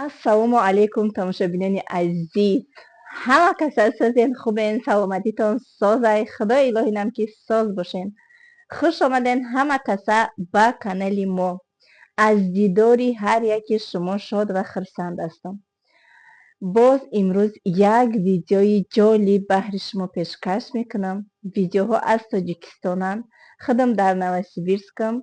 Ассалому алайкум, тамошобинони азиз! Ҳама каса созен, хубен, саломатитон созай, Худои илоҳинам, ки соз бошен. Хуш омаден ҳама каса ба канали мо. Аз дидори ҳар яки шумо шод ва хурсанд ҳастам. Боз имрӯз як видеои ҷолиб баҳри шумо пешкаш мекунам. Видеоҳо аз Тоҷикистонанд. Худам дар Новосибирскам.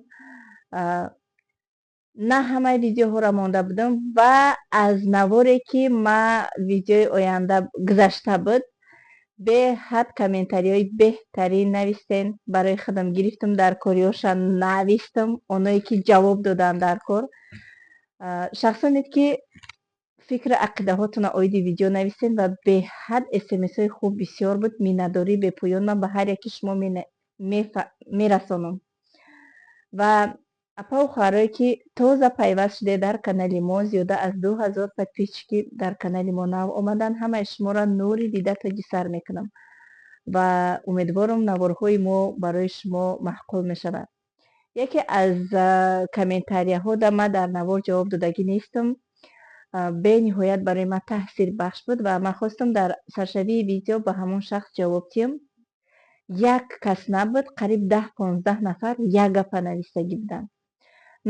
На ҳамаи видеоҳоро монда будам ва аз наворе, ки ма видеои оянда гузашта буд, беҳад комментариҳои беҳтарин навистен. Барои худам гирифтам, дар кориҳоша навистам, оное ки ҷавоб доданд дар кор. Шахсоне ки фикру ақидаҳотонро оиди видео навистен ва беҳад смсҳои хуб бисёр буд. Миннатдории бепоён ман ба ҳар яки шумо мерасонам. Ва апаву хоҳарое ки тоза пайваст шуде дар канали мо, зиёда аз 2000 подписчики дар канали мо нав омаданд, ҳамаи шуморо нури дида тоҷи сар мекунам ва умедворам, наворҳои мо барои шумо маъқул мешавад. Яке аз комментарияҳо да ман дар навор ҷавоб додагӣ нестам, бениҳоят барои ман таъсирбахш буд ва ман хостам дар саршавии видео ба ҳамон шахс ҷавоб диҳам. Як кас набуд, қариб 10-15 нафар як гапа навистагӣ буданд.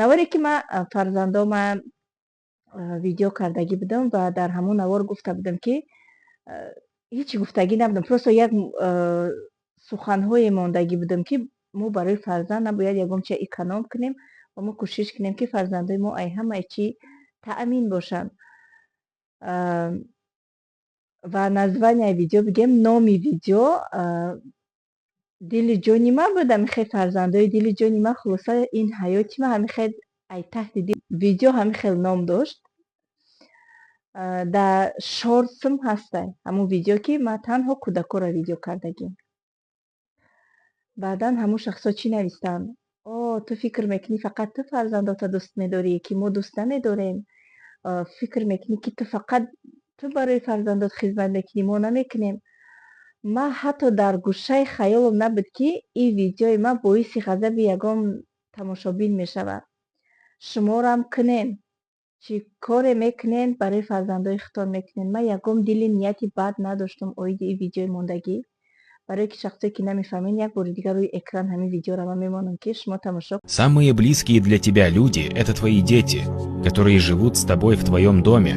Наворе ки ман фарзандома видео кардагӣ будам ва дар ҳамон навор гуфта будам, ки ҳеҷ гуфтагӣ набудам, просто як суханҳое мондагӣ будам, ки мо барои фарзанд набояд ягон чиз эконом кунем ва мо кӯшиш кунем, ки фарзандои мо ай ҳамаи чӣ таъмин бошанд. Ва названияи видео, бигем, номи видео «Дили ҷони ман» буд. Ҳамин фарзандои дили ҷони ман, хулоса, ин ҳаёти ман, ҳамин хел ай таҳти видео ҳамин хел ном дошт. Дар шортсм ҳастай ҳамун видео, ки ман танҳо кӯдакоро видео кардагим. Баъдан ҳамун шахсҳо чӣ навистанд? О, ту фикр мекунӣ, фақат ту фарзандота дӯст медорӣ, ки мо дӯст намедорем? Фикр мекунӣ, ки ту фақат ту барои фарзандот хизмат мекунӣ, мо намекунем? Ман ҳатто дар гӯшаи хаёлам набуд, ки ин видеои ман боиси ғазаби ягон тамошобин мешавад. Шуморам кунен, чӣ коре мекунен, барои фарзандои худтон мекунен. Ман ягон дили нияти бад надоштам оиди ин видеои мондагӣ. Барое ки шахсое ки намефаҳмед, як бори дигар рӯи экран ҳамин видеоро ман мемонам, ки шумо тамошо. Самые близкие для тебя люди – это твои дети, которые живут с тобой в твоем доме.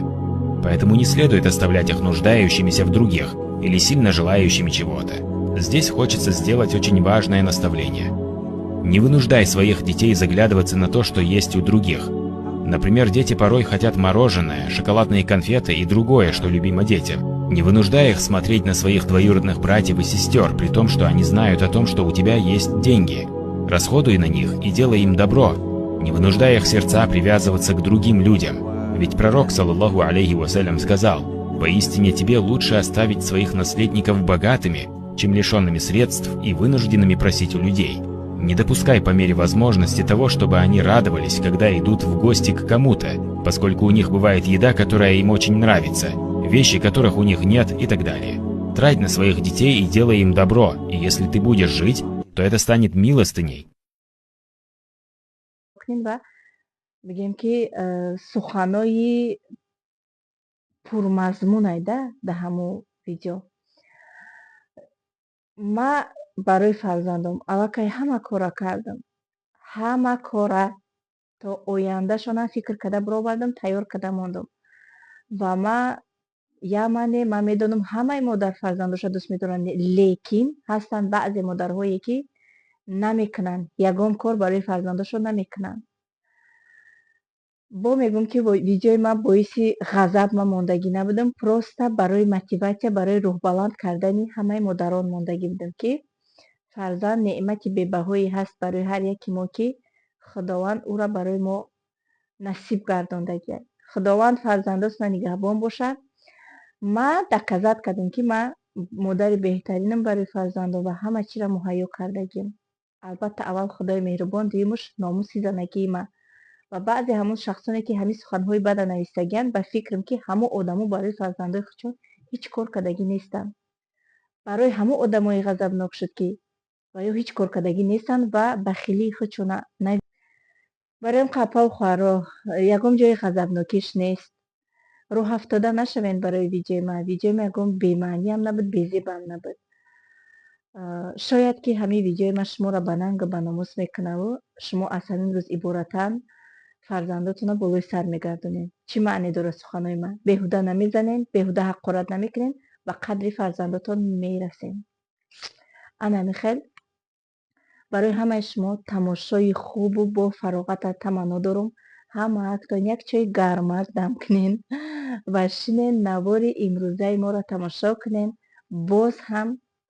Поэтому не следует оставлять их нуждающимися в других или сильно желающими чего-то. Здесь хочется сделать очень важное наставление. Не вынуждай своих детей заглядываться на то, что есть у других. Например, дети порой хотят мороженое, шоколадные конфеты и другое, что любимо детям. Не вынуждай их смотреть на своих двоюродных братьев и сестер, при том, что они знают о том, что у тебя есть деньги. Расходуй на них и делай им добро. Не вынуждай их сердца привязываться к другим людям. Ведь пророк, صلى الله عليه وسلم, сказал: «Поистине тебе лучше оставить своих наследников богатыми, чем лишенными средств и вынужденными просить у людей». Не допускай по мере возможности того, чтобы они радовались, когда идут в гости к кому-то, поскольку у них бывает еда, которая им очень нравится, вещи, которых у них нет, и так далее. Трать на своих детей и делай им добро, и если ты будешь жить, то это станет милостыней. Ва бигем, ки суханои пурмазмунай да дар ҳамун видео. Ма барои фарзандом аллакай ҳама корро кардам, ҳама кора то ояндашонам фикр карда баровардам, тайёр карда мондам. Ва ма ямане ман медонам, ҳамаи модар фарзандоша дӯст медоранд, лекин ҳастанд баъзе модарҳое, ки намекунанд, ягон кор барои фарзандошон намекунанд. Бо мегӯм, ки видеои ман боиси ғазаб ман мондагӣ набудам, просто барои мотиватсия, барои рӯҳбаланд кардани ҳамаи модарон мондагӣ будам, ки фарзанд неъмати бебаҳое ҳаст барои ҳар яки мо, ки Худованд ӯро барои мо насиб гардондагиаст. Худованд фарзандосона нигаҳбон бошад. Ман доказать кардам, ки ман модари беҳтаринам барои фарзандон ва ҳама чиро муҳайё кардагиам. Албатта, аввал Худои меҳрубон, дуюмуш номуси занагии ман. Ва баъзе ҳамон шахсоне, ки ҳамин суханҳои бада навистагианд, ба фикрам, ки ҳамон одамо барои фарзандои худшон ҳеҷ кор кардагӣ нестанд. Барои ҳамон одамои ғазабнок шуд, ки ва ё ҳеҷ кор кардагӣ нестанд ва бахилии худшона. Барои он, апаву хоҳаро, ягон ҷои ғазабнокиш нест. Рӯҳафтода нашавед барои видеои ман. Видеои ман ягон бемаъниам набуд, безебам набуд. Шояд ки ҳамин видеои ман шуморо ба нангу ба номус мекунаву шумо аз ҳамин рӯз иборатан фарзандотонро болои сар мегардонед. Чӣ маъне дорад суханои ман? Беҳуда намезанед, беҳуда ҳақорат намекунед, ба қадри фарзандотон мерасед. Ана михел барои ҳамаи шумо тамошои хубу бо фароғата таманно дорум. Ҳамаатон як чойи гармак дам кунен ва шинен навори имрӯзаи моро тамошо кунен. Боз ҳам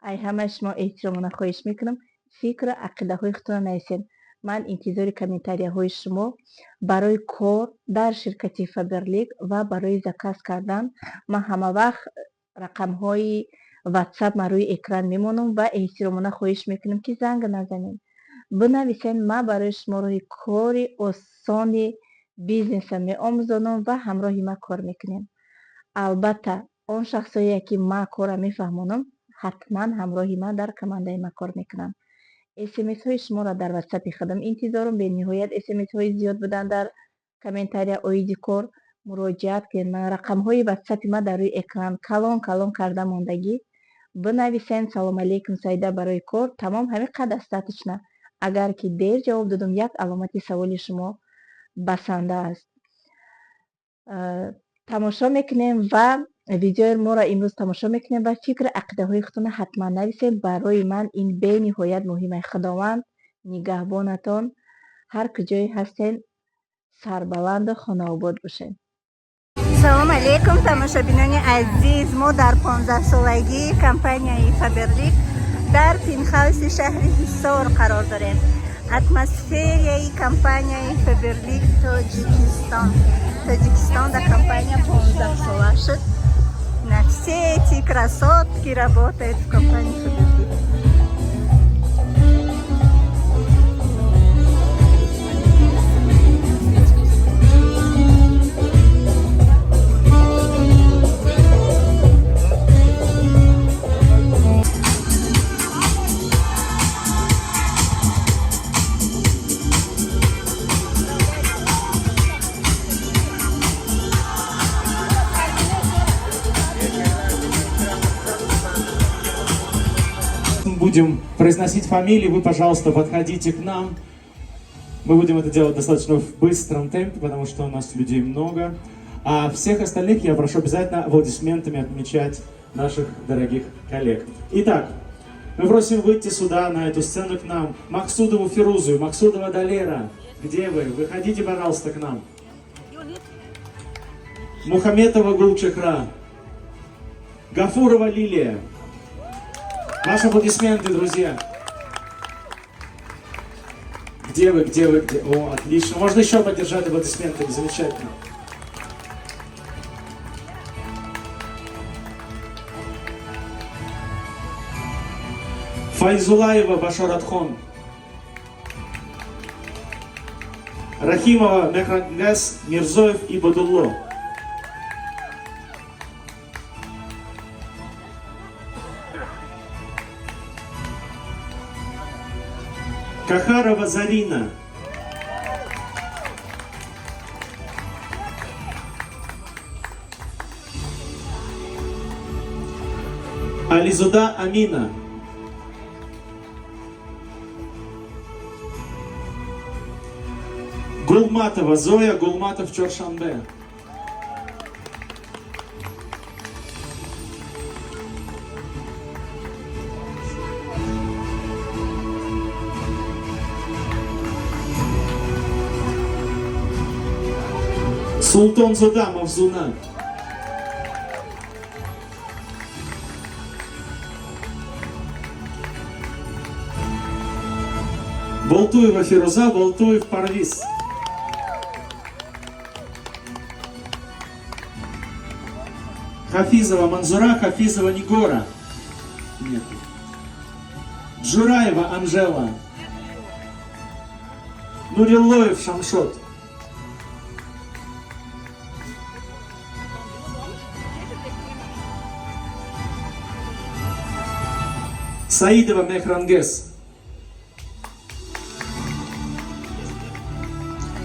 ай ҳамаи шумо эҳтиромона хоҳиш мекунам, фикру ақидаҳои худтонро нависед. Ман интизори комментарияҳои шумо барои кор дар ширкати Фаберлик ва барои заказ кардан. Ман ҳамавақт рақамҳои ватсап ман рӯи экран мемонам ва эҳтиромона хоҳиш мекунам, ки занг назанед, бинависед. Ман барои шумо роҳи кори осони бизнеса меомӯзонам ва ҳамроҳи ман кор мекунем. Албатта, он шахсое ки ман корро мефаҳмонам, ҳатман ҳамроҳи ман дар командаи ман кор мекунанд. Смсҳои шуморо дар ватсапи худам интизорам. Бениҳоят смсҳои зиёд буданд дар комментария оиди кор. Муроҷиат кунед. Ман рақамҳои ватсапи ман дар рӯи экран калон калон карда мондагӣ. Бинависен: «Салом алейкум, Саида, барои кор». Тамом, ҳамин қадр достаточно. Агар ки дер ҷавоб додум, як аломати саволи шумо басанда аст. Тамошо мекунем ва видеои моро имрӯз тамошо мекунем ва фикру ақидаҳои худтонро ҳатман нависем. Барои ман ин бениҳоят муҳим аст. Худованд нигаҳбонатон, ҳар куҷое ҳастен сарбаланду хонаобод бошед. Салом алейкум, тамошобинони азиз! Мо дар 15-солагии компанияи Фаберлик дар пентхауси шаҳри Ҳисор қарор дорем. Атмосферяи компанияи Фаберлик Тоҷикистон. Тоҷикистон дар компания 15 сола шуд. На все эти красотки работают в компании Фаберлик. Будем произносить фамилии, вы, пожалуйста, подходите к нам. Мы будем это делать достаточно в быстром темпе, потому что у нас людей много. А всех остальных я прошу обязательно аплодисментами отмечать наших дорогих коллег. Итак, мы просим выйти сюда, на эту сцену к нам, Максудову Фирузу, Максудова Далера. Где вы? Выходите, пожалуйста, к нам. Мухаметова Гулчехра. Гафурова Лилия. Ваши аплодисменты, друзья. Где вы, где вы, где? О, отлично. Можно еще поддержать аплодисментами, замечательно. Файзулаева Башаратхон. Рахимова Мехрангаз, Мирзоев и Бадулло. Кахарова Зарина. Ализуда Амина. Гулматова Зоя, Гулматов Чоршанбе. Султон Зуда Мавзуна. Болтуева Фируза, Болтуев Парвиз. Хафизова Манзура, Хафизова Нигора. Нет. Джураева Анжела. Нуриллоев Шамшот. Саидова Мехрангес.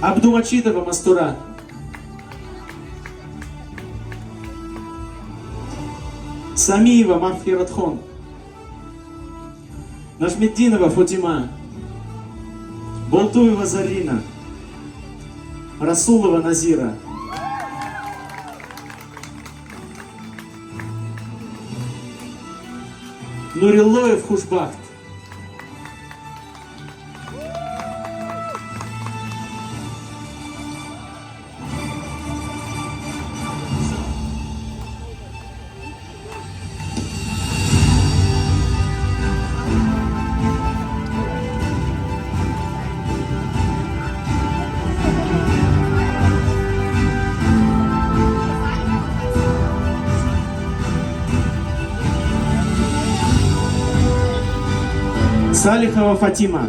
Абдумачитова Мастура. Самиева Махфиратхон. Нажмеддинова Фатима. Болтуева Зарина. Расулова Назира. Нуриллоев Хушбахт. Салихова Фатима.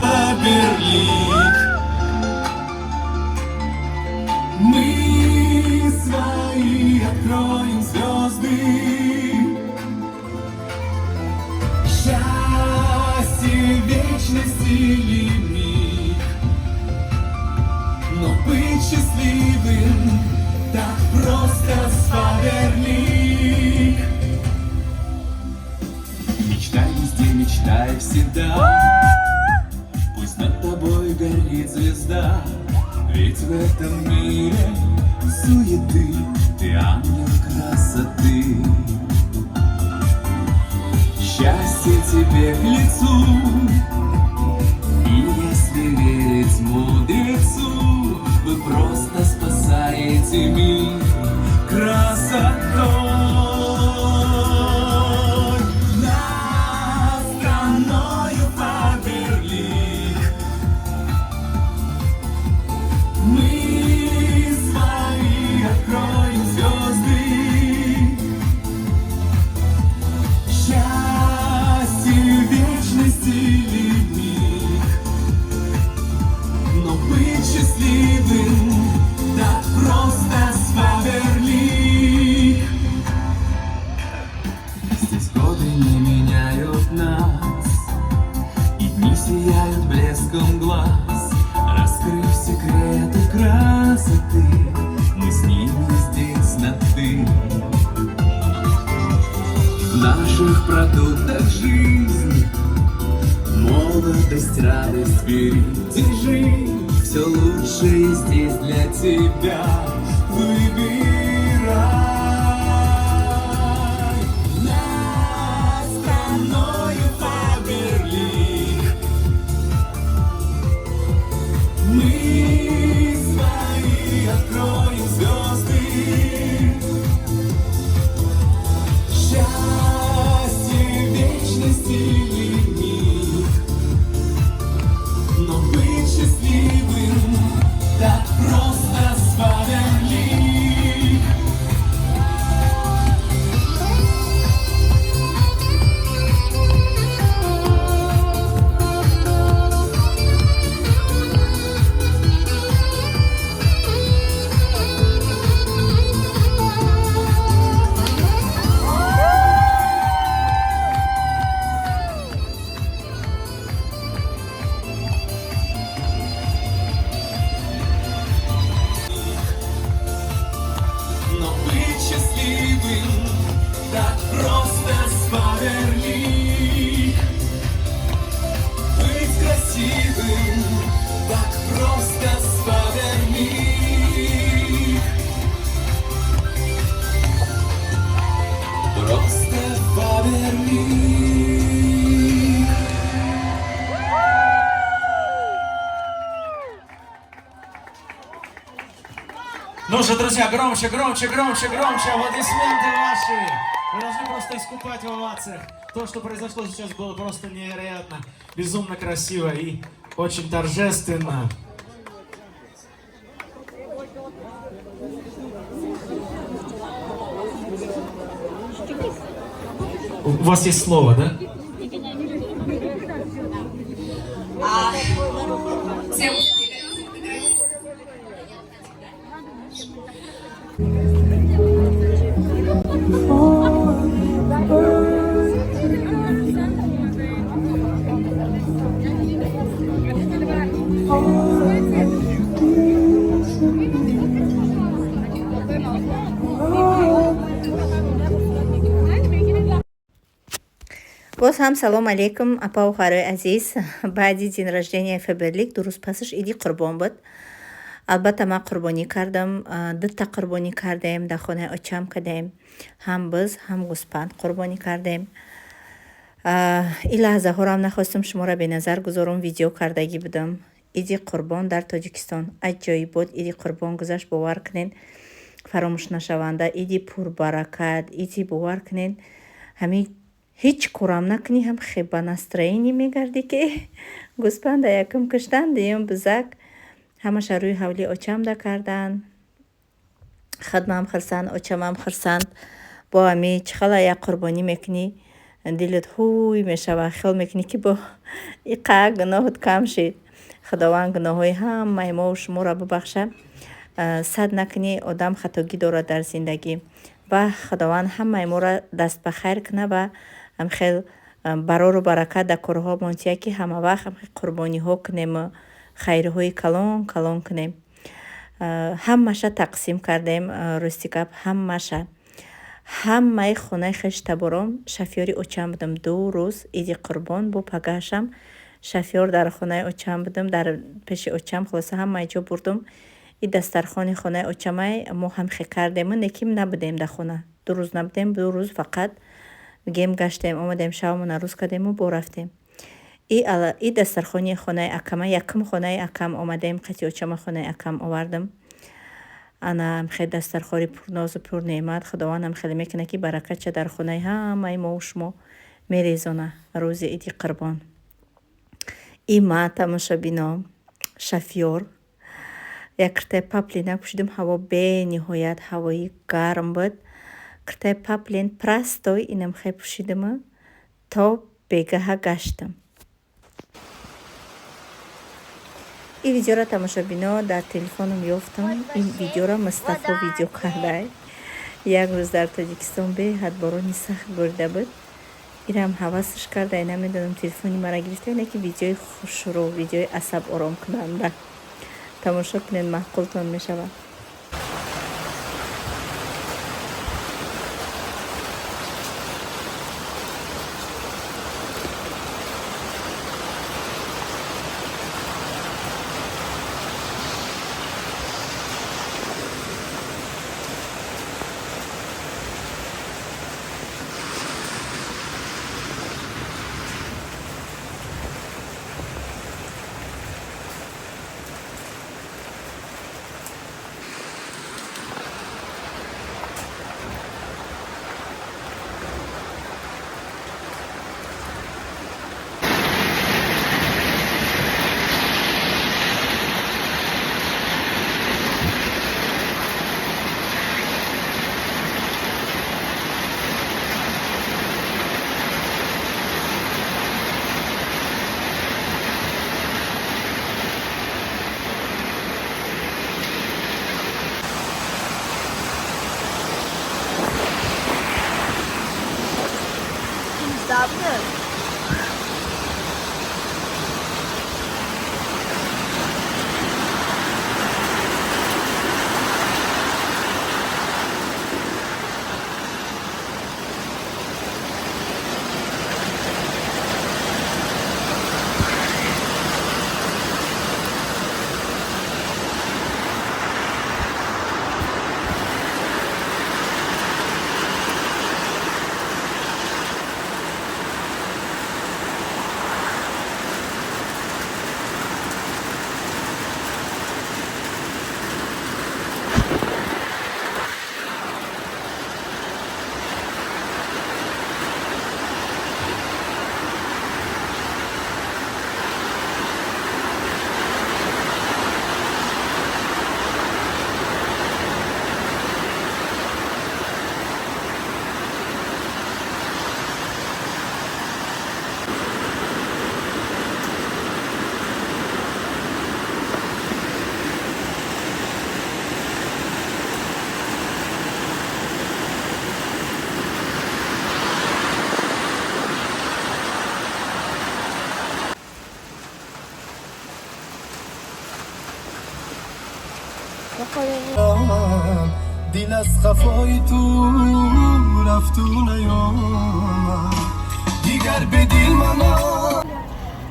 Фаберлик. Мы свои откроем звезды. Счастье вечности миг. Но быть счастливым так просто с Фаберлик. Мечтай везде, мечтай всегда. Пусть над тобой горит звезда, ведь в этом мире суеты ты ангел красоты. Счастье тебе к лицу, и если верить мудрецу, вы просто спасаете мир красотой. Над страною Фаберлик мы свои откроем звезды. Счастье вечности миг, но быть счастливым так просто с Фаберлик. Здесь годы не меняют нас, и дни сияют блеском глаз. Раскрыв секреты красоты, мы с ними здесь на «ты». В наших продуктах жизнь, молодость, радость, бери, держи. Все лучшее здесь для тебя. Выбирай. Над страною Фаберлик мы свои откроем звезды. Счастье вечности миг, но быть счастливым так просто с Фаберлик. Так просто с Фаберлик. Просто Фаберлик. Ну же, друзья, громче, громче, громче, громче, аплодисменты ваши! Вы должны просто искупать в овациях. То, что произошло сейчас, было просто невероятно, безумно красиво и очень торжественно. У вас есть слово, да? Всем Боз ҳам салом алейкум, апаву хоҳарои азиз. Баъди день рождения Фаберлик 2 рӯз пасаш иди Қурбон буд. Албатта, ман қурбонӣ кардам, дута қурбонӣ кардем, дар хонаи очам кардем, ҳам биз, ҳам гӯспанд қурбонӣ кардем. Ин лаҳзаҳоро нахостам шуморо беназар гузорам, видео кардагӣ будам. Иди Қурбон дар Тоҷикистон аҷоибот иди Қурбон гузашт, бовар кунед, фаромӯшнашаванда, иди пурбаракат, иди, бовар кунед, ҳамин ҳеҷ корам накунӣ, ҳам хе ба настроение мегардӣ, ки гӯспанда якум куштан, дуюм бизак, ҳамаша рӯи ҳавлии очамда карданд. Худмам хурсанд, очамам хурсанд. Бо ҳами чӣ хела як қурбонӣ мекунӣ, дилат ҳуй мешава, хиёл мекунӣ, ки бо иқа гуноҳат кам шид. Худованд гуноҳҳои ҳамаи мову шуморо бибахша. Сад накунӣ, одам хатогӣ дорад дар зиндагӣ, ва Худованд ҳамаи моро даст ба хайр кунад ва ҳамхел барору баракат дар корҳомон тия, ки ҳама вақт ҳамхел қурбониҳо кунему хайрҳои калон калон кунем. Ҳамаша тақсим кардем, рости гап, ҳамаша, ҳамаи хонаи хештабором шафёри очам будам 2 рӯз иди Қурбон. Бо пагаҳашам шафёр дар хонаи очам будам, дар пеши очам. Хулоса, ҳамаи ҷо бурдум. И дастархони хонаи очамай мо ҳамхе кардему, неким набудем дар хона, 2 рӯз набудем. 2 рӯз фақат гем гаштем, омадем, шавмона рӯз кардему, бо рафтем. И дастархони хонаи акама, якум хонаи акам омадем, қати очама хонаи акам овардам. Ана хеле дастархони пурнозу пурнеъмат. Худовандам хеле мекунад, ки баракатша дар хонаи ҳамаи мову шумо мерезона рӯзи иди Қурбон. И ма, тамошобино, шафёр як киртаи паплина пӯшидим. Ҳаво бениҳоят ҳавои гарм буд. Киртаи паплин простой инам хе пӯшидиму то бегаҳа гаштам. Ин видеоро, тамошобино, дар телефоном ёфтам. Ин видеоро Мустафо видео кардай. Як рӯз дар Тоҷикистон беҳад борони сахт борида буд. Инам ҳавасаш карда, намедонам, телефони мара гирифта, ине ки видеои хушрӯ, видеои асаб оромкунанда. Тамошо кунед, маъқултон мешавад. Дил аз қафои ту рафту наёмад, дигар бе дил манам.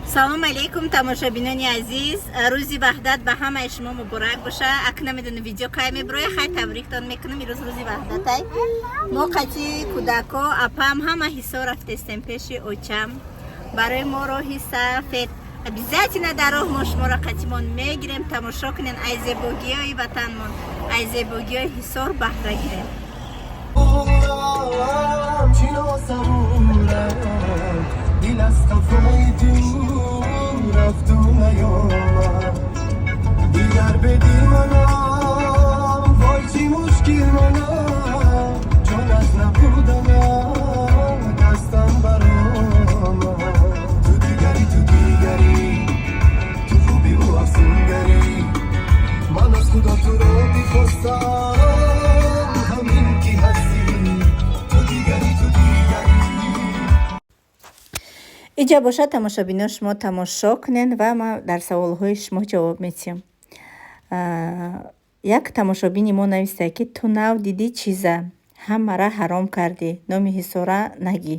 Салом алейкум, тамошобинони азиз! Рӯзи Ваҳдат ба ҳамаи шумо муборак боша. Ак намедонам, видео кай меброя. Хай, табриктон мекунам. Ирӯз рӯзи Ваҳдатай. Мо қати кӯдако, апам, ҳама Ҳисор рафтестем пеши очам. Барои мо роҳи сафед. Обязательно дар роҳ мо шуморо қатимон мегирем. Тамошо кунен, ай зебогиҳои ватанмон, ай зебогиҳои Ҳисор баҳра гирем. Чи носабурам, дил аз қафои ту рафту наёмад, дигар бе дил манам. Вой, чӣ мушкил манам, чун аз набуданат дастам баромад. Ту дигари, ту дигари, ту хубиву афсунгари. Ман аз Худо туро бихостам, ҳамин ки ҳастӣ. Ту дигари, ту дигари. Иҷа бошад, тамошобино, шумо тамошо кунед ва ман дар саволҳои шумо ҷавоб медиҳам. Як тамошобини мо нависта, ки ту нав дидӣ, чиза ҳамара ҳаром кардӣ, номи Ҳисора нагӣ.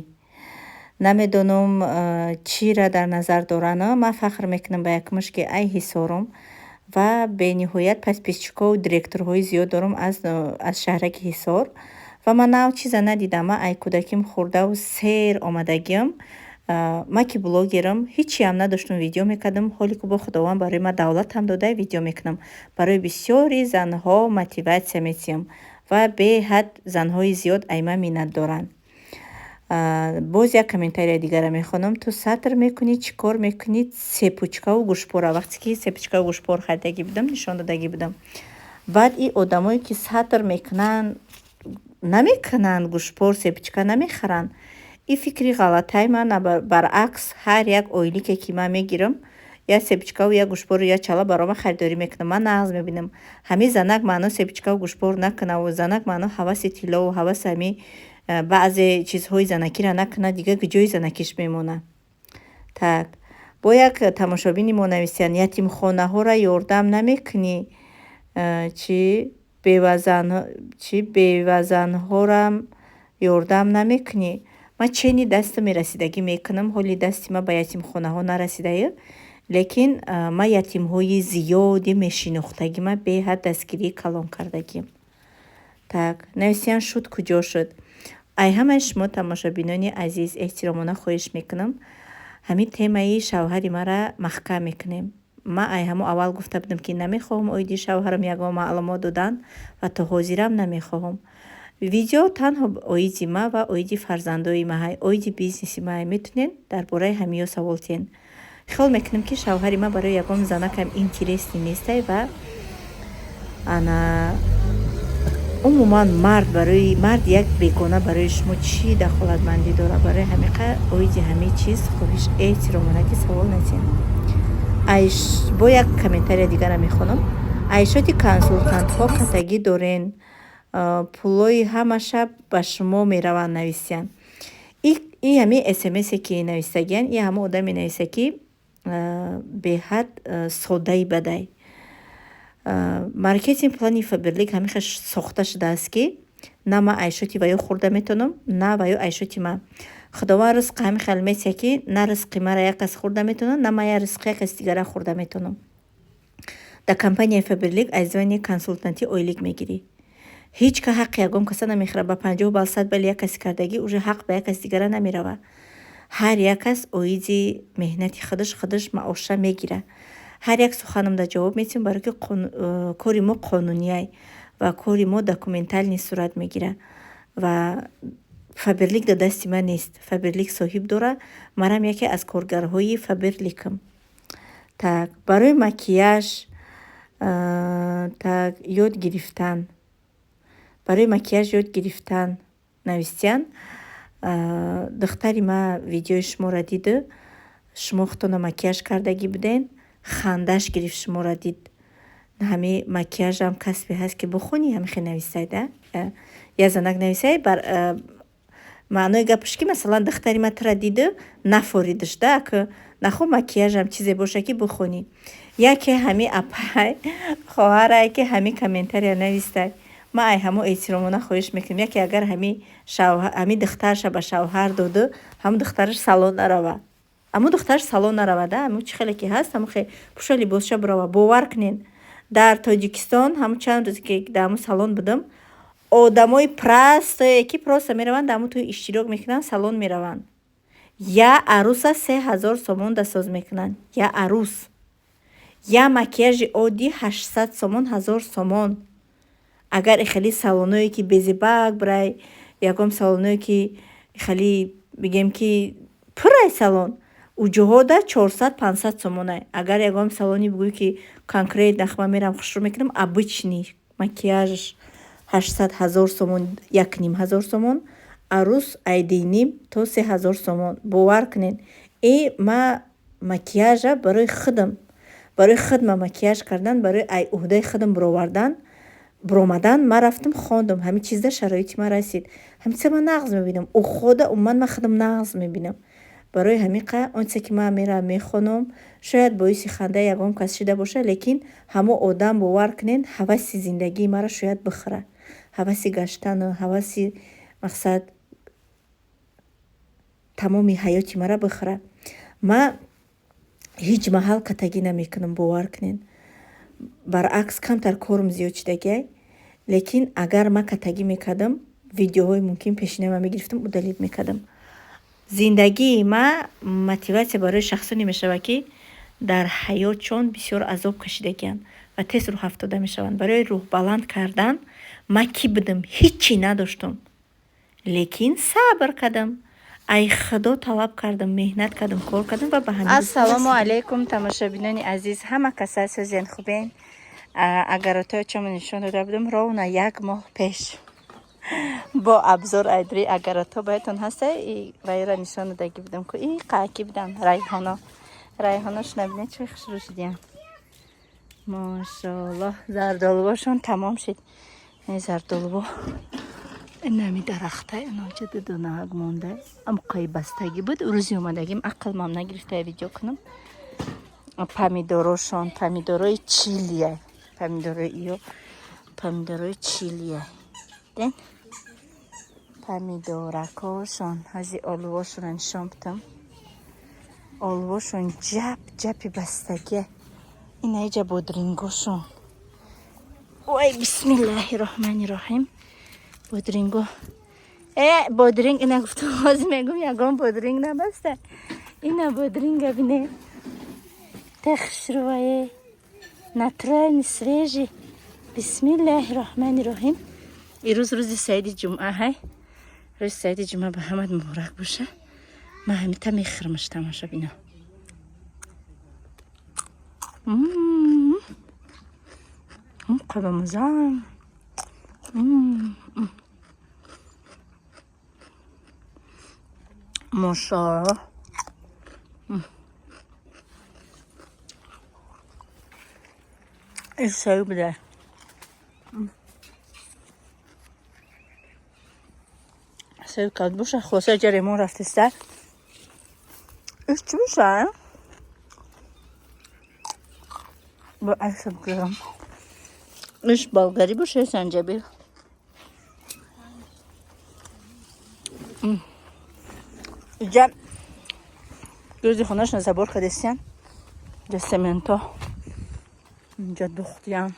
Намедонам, чира дар назар доранд. Ман фахр мекунам ба якумаш, ки ай Ҳисорум ва бениҳоят подписчикову директорҳои зиёд дорам аз шаҳраки Ҳисор. Ва ман нав чиза надидам. Ман ай кӯдаким хурдаву сер омадагиам. Ман ки блогерам, ҳичиам надоштум, видео мекардам. Ҳоле ки бо Худованд барои ман давлатам дода, видео мекунам. Барои бисёри занҳо мотиватсия метиҳам ва беҳад занҳои зиёд ай ман миннат доранд. Боз як комментарияи дигара мехонам. Ту сатр мекунӣ, чӣ кор мекунӣ? Цепочкаву гӯшпора. Вақте ки цепочкаву гӯшпор харидагӣ будам, нишон додагӣ будам. Баъд и одамое ки сатр мекунанд, намекунанд, гӯшпор, цепочка намехаранд. Ин фикри ғалатаи ман. Баръакс, ҳар як ойлике ки ман мегирам, як цепочкаву як гӯшпору як чала барома харидорӣ мекунам. Ман нағз мебинам, ҳамин занак маъно цепочкаву гӯшпор накунаву занак маъно ҳаваси тиллову ҳаваси ҳамин баъзе чизҳои занакиро накунад, дигар куҷои занакиш мемонад? Так, бо як тамошобини мо нависиянд: ятимхонаҳоро ёрдам намекунӣ, чи бевазанҳорам ёрдам намекунӣ? Ман чени дасту мерасидагӣ мекунам. Ҳоли дасти ман ба ятимхонаҳо нарасидаю, лекин ман ятимҳои зиёде мешинохтагӣ, ман беҳад дастгирии калон кардагим. Так, нависиянд: шуд, куҷо шуд? Ай ҳамаи шумо, тамошобинони азиз, эҳтиромона хоҳиш мекунам, ҳамин темаи шавҳари маро маҳкам мекунем. Ман ай ҳамо аввал гуфта будам, ки намехоҳам оиди шавҳарам ягон маълумот додан ва то ҳозирам намехоҳам. Видео танҳо оиди ма ва оиди фарзандои маҳай, оиди бизнеси маҳай. Метунед дар бораи ҳамиё савол тиҳед. Хиёл мекунам, ки шавҳари ман барои ягон занакам интересный нестай ва ана умуман мард, барои мард як бегона барои шумо чӣ дахолатмандӣ дорад? Барои ҳамиқа оиди ҳамин чиз хоҳиш эҳтиромона, ки савол натиҳед. Бо як комментария дигара мехонам. Айшоти консултантҳо катагӣ дорен, пулои ҳамаша ба шумо мераванд, нависиянд. И ҳамин смсе ки нависагиянд, и ҳама одаме нависа, ки беҳад содаи бадай. Маркетинг плани Фаберлик ҳамин хел сохта шудааст, ки на ман айшоти ваё хӯрда метавонам, на ваё айшоти ман. Худованд ризқи ҳамин хел месия, ки на ризқи мара як кас хӯрда метавонад, на ман як ризқи як каси дигара хӯрда метавонам. Дар компанияи Фаберлик аз звани консултантӣ ойлик мегирӣ. Ҳеҷ ка ҳаққи ягон каса намехӯрад. Ба 50 балл, 100 балли як каси кардагӣ уже ҳақ ба як каси дигара намеравад. Ҳар як кас оиди меҳнати худаш худаш маоша мегирад. Ҳар як суханамда ҷавоб медиҳем, барое ки кори мо қонунияй ва кори мо документальный сурат мегирад. Ва Фаберлик дар дасти ман нест. Фаберлик соҳиб дорад, манам яке аз коргарҳои Фаберликам. Так, барои макияж так ёд гирифтан, барои макияж ёд гирифтан, навистиян. Духтари ман видеои шуморо диду, шумо худтонро макияж кардагӣ буден, хандаш гирифт, шуморо дид. Ҳами макияжам касбе ҳаст, ки бихонӣ? Ҳамихе нависайда. Як занак нависай, бар маънои гапаш, ки масалан духтари ман тура диду нафоридиш да, ак нахо макияжам чизе боша, ки бихонӣ. Яке ҳами апай хоҳарае, ки ҳами комментария навистай, ман ай ҳамо эҳтиромона хоҳиш мекунам, яке агар ҳами духтарша ба шавҳар доду, ҳамун духтараш салон нарава, ҳамун духтараш салон наравада, ҳамун чӣ хеле ки ҳаст, ҳамун хе пӯша либосша бирава. Бовар кунед, дар Тоҷикистон ҳамун чанд рӯзе ки дар ҳамун салон будам, одамои простое, ки просто мераванд, дар ҳамун тӯй иштирок мекунанд, салон мераванд, я арӯса 3000 сомон дасоз мекунанд, я арӯс, я макияжи оддӣ 800 сомон, 1000 сомон. Агар хеле салоное ки безебак бирай, ягон салоное ки хеле бигем ки пуррай салон, уҷоҳода 400, 500 сомонай. Агар ягон салони бигӯӣ ки конкретно ман мерам, хушрӯ мекунам, обычный макияжаш 800, 1000 сомон, 1500 сомон, арӯс айдиним то 3000 сомон. Бовар кунед, и ма макияжа барои худам, барои худма макияж кардан, барои ай уҳдаи худам бировардан, биромадан, ман рафтам, хондам, ҳамин чизда шароити ман расид. Ҳамин чиза ман нағз мебинам, ухода умуман ман худам нағз мебинам. Барои ҳамин он чизе ки ман меравам, мехонам, шояд боиси хандаи ягон кас шида бошад, лекин ҳамон одам, бовар кунед, ҳаваси зиндагии маро шояд бихӯрад, ҳаваси гаштану ҳаваси мақсад тамоми ҳаёти маро бихӯрад. Ман ҳеҷ маҳал катагӣ намекунам, бовар кунед. Баръакс, камтар корм зиёд шидагиай, лекин агар ман катагӣ мекардам, видеоҳои мумкин пешина ман мегирифтам, удалить мекардам. Зиндагии ман мотиватсия барои шахсоне мешавад, ки дар ҳаётшон бисёр азоб кашидагианд ва тез рӯҳафтода мешаванд. Барои рӯҳбаланд кардан, ман кӣ будам, ҳиччи надоштам, лекин сабр кардам, ай Худо талаб кардам, меҳнат кардам, кор кардам ва ба ҳамин. Ассалому алайкум, тамошобинони азиз, ҳама каса сӯзен, хубен? Агаротои чомо нишон дода будам ровно як моҳ пеш бо абзор айдри агарото баятон ҳаста, вайра нишон додагӣ будам ку и қааки будан райҳоно. Райҳоношона бинед, чӣ хушрӯ шудиян, мошоаллоҳ. Зардолувошон тамом шид, зардолуво инами дарахта иноҷа дудонаак монда, амқои бастагӣ буд. Рӯзи омадагим ақлмам нагирифта видео кунам. Помидорошон помидорои чилия, помидорои иё помидорои чилия ден, помидоракошон. Ҳази олувошона нишон бидам, олувошон ҷап ҷапи бастагия. Инаиҷа бодрингошон. Ой, бисмиллаҳи роҳмани роҳим, бодринго, бодринг ина гуфтам, ҳозир мегум, ягон бодринг набаста. Ина бодринга бине, тахшрувае, натуральный, свежий. Бисмиллаҳи роҳмани роҳим. Ирӯз рӯзи саиди ҷумъа ҳай, рӯзи саиди ҷумъа ба ҳамат муборак боша. Ман ҳамита мехӯрмаш, тамошо бино. Қабамазан. Мошоаллоҳ. Ин саю буда. Саю кад боша, хулоса ҷаремон рафтеста. Иш чӣ боша? Бо акса бигирам. Иш болгарӣ боша ё санҷабил? Иҷа гирди хонашона забор кардестиян, иҷа сементо инҷа духтиян.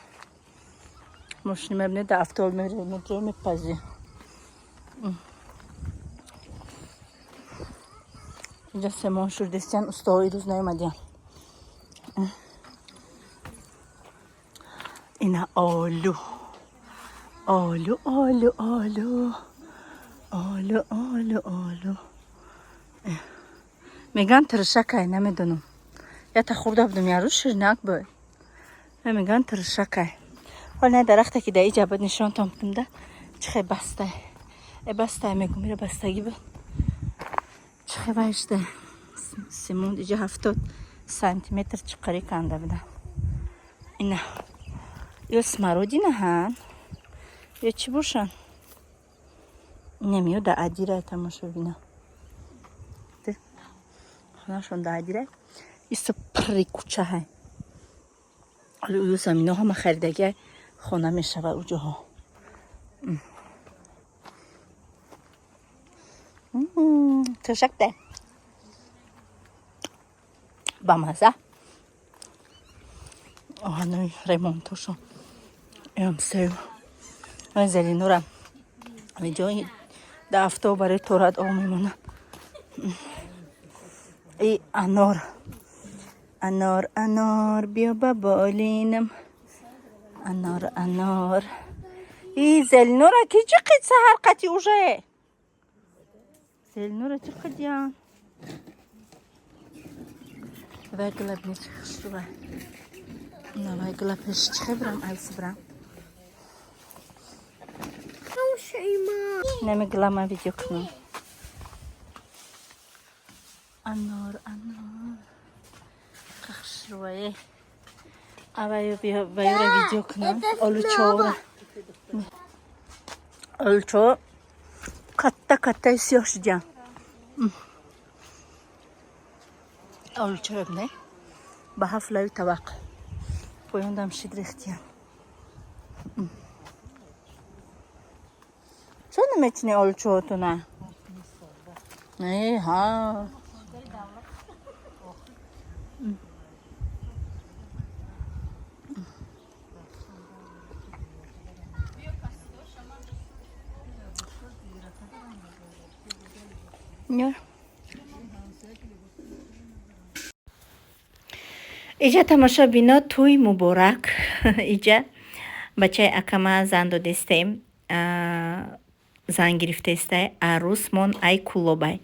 Мошини мебинед, дар автобус мерем, мепазӣ. Инҷа семон шурдестиян, устоҳо ирӯз наомадиян. Ина олу, олу, олу, олу, олу, олу, олу. Меган тиршакай, намедонам, ята хӯрда будам як рӯз, ширинак буд, меган тиршакай. Ҳол на дарахте ки дар иҷа буд, нишонтон будам да, чӣ хел бастай, бастай мегум, ира бастагӣ буд, чӣ хел вайшда симон. Иҷа 70 сантиметр чиқарӣ канда буда. Ина ё смородина ҳан, ё чӣ бошанд, инам ё да адира, тамошо бина, хонашон да адира, исто пирри кӯча ҳай. Ҳоли ую замино ҳама харидагия, хона мешавад уҷоҳо. Тӯшакте бамаза. Оҳанои ремонтошон ям сею зелинура ҷои дафто барои торат об мемонад. И анор, анор, анор, биё ба болинам, анор, анор. И зелинура ки чиқид саҳар қати уже зелинура чиқидян. Вай гила бини чи хушрува. На вай гила пеш чихе бирам, айси бирам. Нами гила ман видео кунам. Анор, анор. Хушрувае. Аваю биё ваюра видео кунам. Олучора. Олучо катта каттаи сиёҳ шудян. Олучора бинед. Ба ҳафт лави табақ. Поёндам шид рехтиян. Чо наметини олучоотуна? Э, ҳа. Не. Иҷа тамошобино тӯй муборак. Иҷа бачаи акама зан додестем. Зан гирифтестай, арӯсмон ай Куллобай.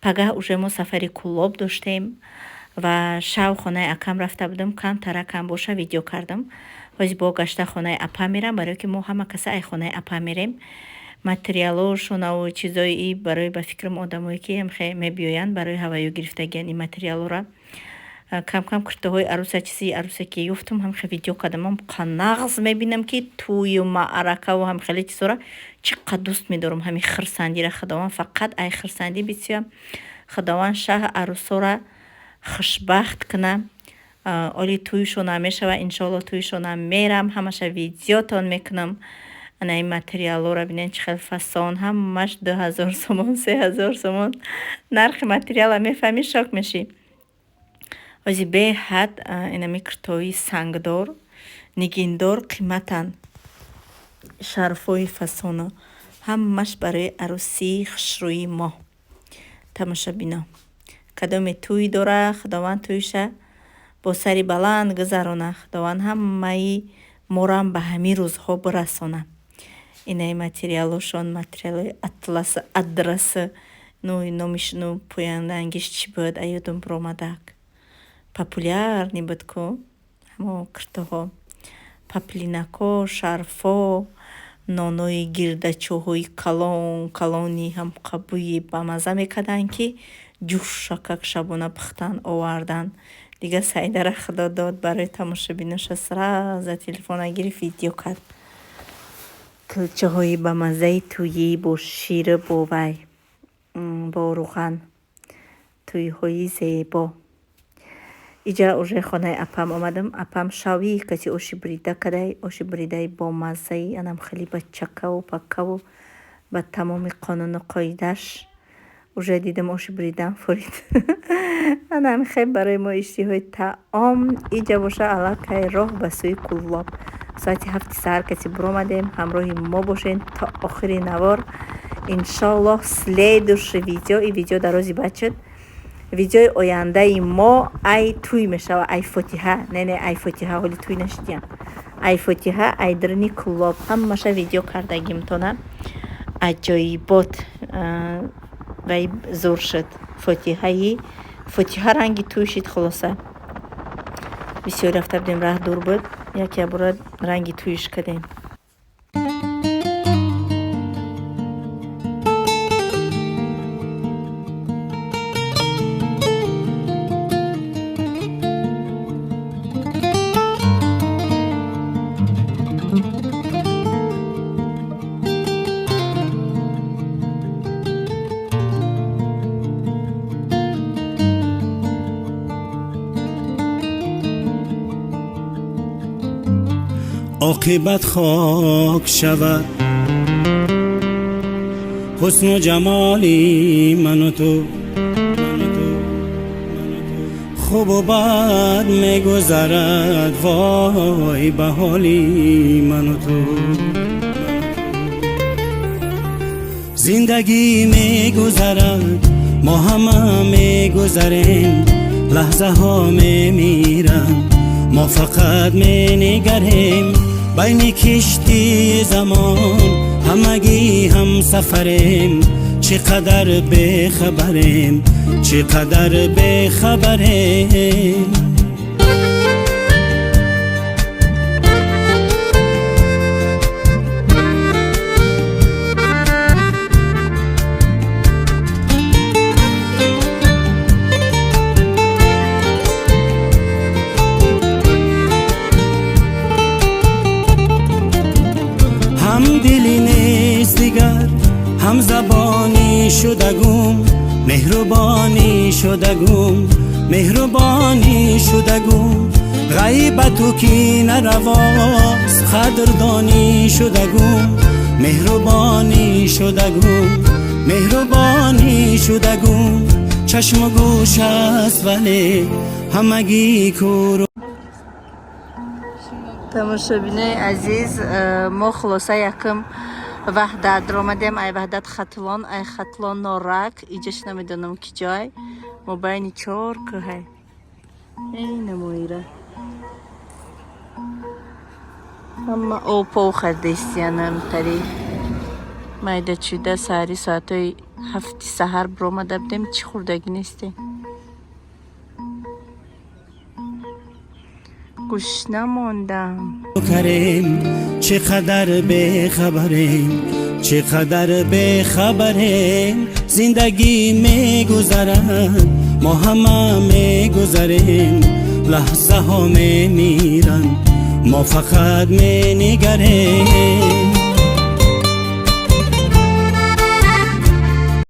Пагаҳ уже мо сафари Куллоб доштем ва шав хонаи акам рафта будам, камтаракам боша видео кардам. Ҳози бо гашта хонаи апа мерам, барое ки мо ҳама каса ай хонаи апа мерем. Материалошонаву чизои и барои ба фикрам одамое ки ҳамхе мебиёянд барои ҳаваю гирифтагиян ин материалора. Кам-кам куртаҳои арӯса, чизи арӯса ки ёфтам, ҳамхе видео кардам. Ман нағз мебинам ки тӯю маъракаву ҳамхеле чизҳоро чӣ қадр дӯст медорам. Ҳамин хирсандира Худованд фақат ай хирсандӣ бисёям. Худованд шаҳ арӯсора хушбахт куна. Оли тӯйшона мешава, иншоалло тӯйшона мерам, ҳамаша видеотон мекунам. Ана ин материалҳоро бинед чӣ хел фасон, ҳамаш 2000 сомон, 3000 сомон. Нархи материала мефаҳмӣ, шок мешӣ. Ҳози беҳад инами куртои сангдор, нигиндор қиматанд. Шарфҳои фасоно ҳамаш барои арӯсии хушрӯии мо. Тамошобино, кадоме тӯй дора, Худованд тӯйша бо сари баланд гузарона. Худованд ҳамаи морам ба ҳамин рӯзҳо бирасона. Инаи материалошон, материалҳои атласа, адраса, ну номиш, ну пояндангиш чӣ буд, аёдум биромадак. Популярный буд ку ҳамо куртаҳо. Паплинако, шарфҳо, нонои гирдачоҳои калон калони ҳамқабӯи бамаза мекарданд, ки ҷӯшакак шабона пухтан овардан. Дига Саидара Худо дод барои тамошобиноша сразу телефона гирифт, видео кард. Кулчаҳои бамаззаи тӯйӣ бо шир, бо вай, бо рӯған. Тӯйҳои зебо. Иҷа уже хонаи апам омадам. Апам шавӣ каси оши бурида кадай, оши буридаи бомаззаи, анам хеле ба чакаву пакаву ба тамоми қонуну қоидааш. Уже дидам оши буридан фурид. Анам хел барои мо иштиҳои таом. Иҷа боша аллакай роҳ ба сӯи Куллоб. Соати 7 саҳар каси буромадем, ҳамроҳи мо бошед то охири навор. Иншоаллоҳ следующий видео, и видео дарози баъд шуд. Видеои ояндаи мо ай тӯй мешава, ай фотиҳа. Не, не, ай фотиҳа, ҳоли тӯй нашидиям. Ай фотиҳа, ай даруни Куллоб. Ҳамаша видео кардагимтона. Аҷоибот вай зур шуд. Фотиҳаи фотиҳа ранги тӯй шид хулоса. Бисёр рафта будем, раҳ дур буд. Яке бора ранги тӯйш кардем. Оқибат хок шавад. Ҳусну ҷамоли ману ту хубу бад мегузарад, вой ба ҳоли ману ту. Зиндагӣ мегузарад, мо ҳама мегузарем, лаҳзаҳо мемиранд, мо фақат менигарем. Байни киштии замон ҳамагӣ ҳамсафарем, чӣ қадар бехабарем, чӣ қадар бехабарем. Ҳам дилӣ нест дигар, ҳам забонӣ шудагум, меҳрубонӣ шудагум, меҳрубонӣ шудагум. Ғайбату ки наравост, қадрдонӣ шудагум, меҳрубонӣ шудагум, меҳрубонӣ шудагум. Чашму гӯш аст, вале ҳамагӣ кӯру. Тамошобинои азиз, мо хулоса якум Ваҳдат омадем, ай Ваҳдат Хатлон, ай Хатлон Норак. Иҷаш намедонам ки ҷой, мо байни чор кӯҳай. Эй намоира ҳама обпов хардестиянам тари майда чӯда. Саҳари соатҳои 7-и саҳар биромада будем, чӣ хӯрдагӣ нестем, гушна мондам. Карем, чӣ қадар бехабарем, чӣ қадар бехабарем. Зиндагӣ мегузарад, мо ҳама мегузарем, лаҳзаҳо мемиранд, мо фақат менигарем.